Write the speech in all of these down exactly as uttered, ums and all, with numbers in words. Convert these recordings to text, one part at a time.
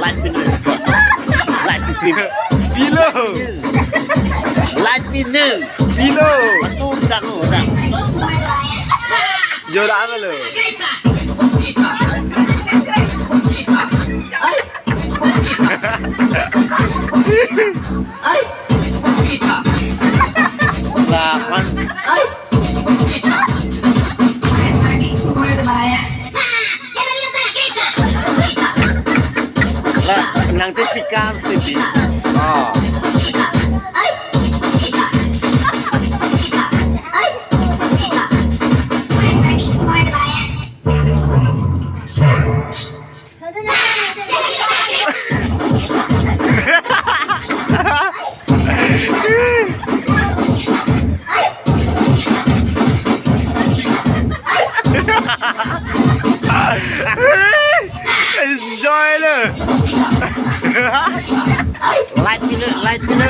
Light pinu. Light pinu. Pilo. Light pinu. Pilo. Betul, udah, udah. Jodoh apa lo? Delapan. Lah, nang ti pikar sih. Oh. Enjoy lo. Light pinu, light pinu.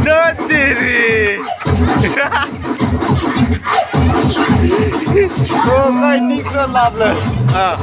Dotiri. Oh, kai ni ko lap lo. Ah.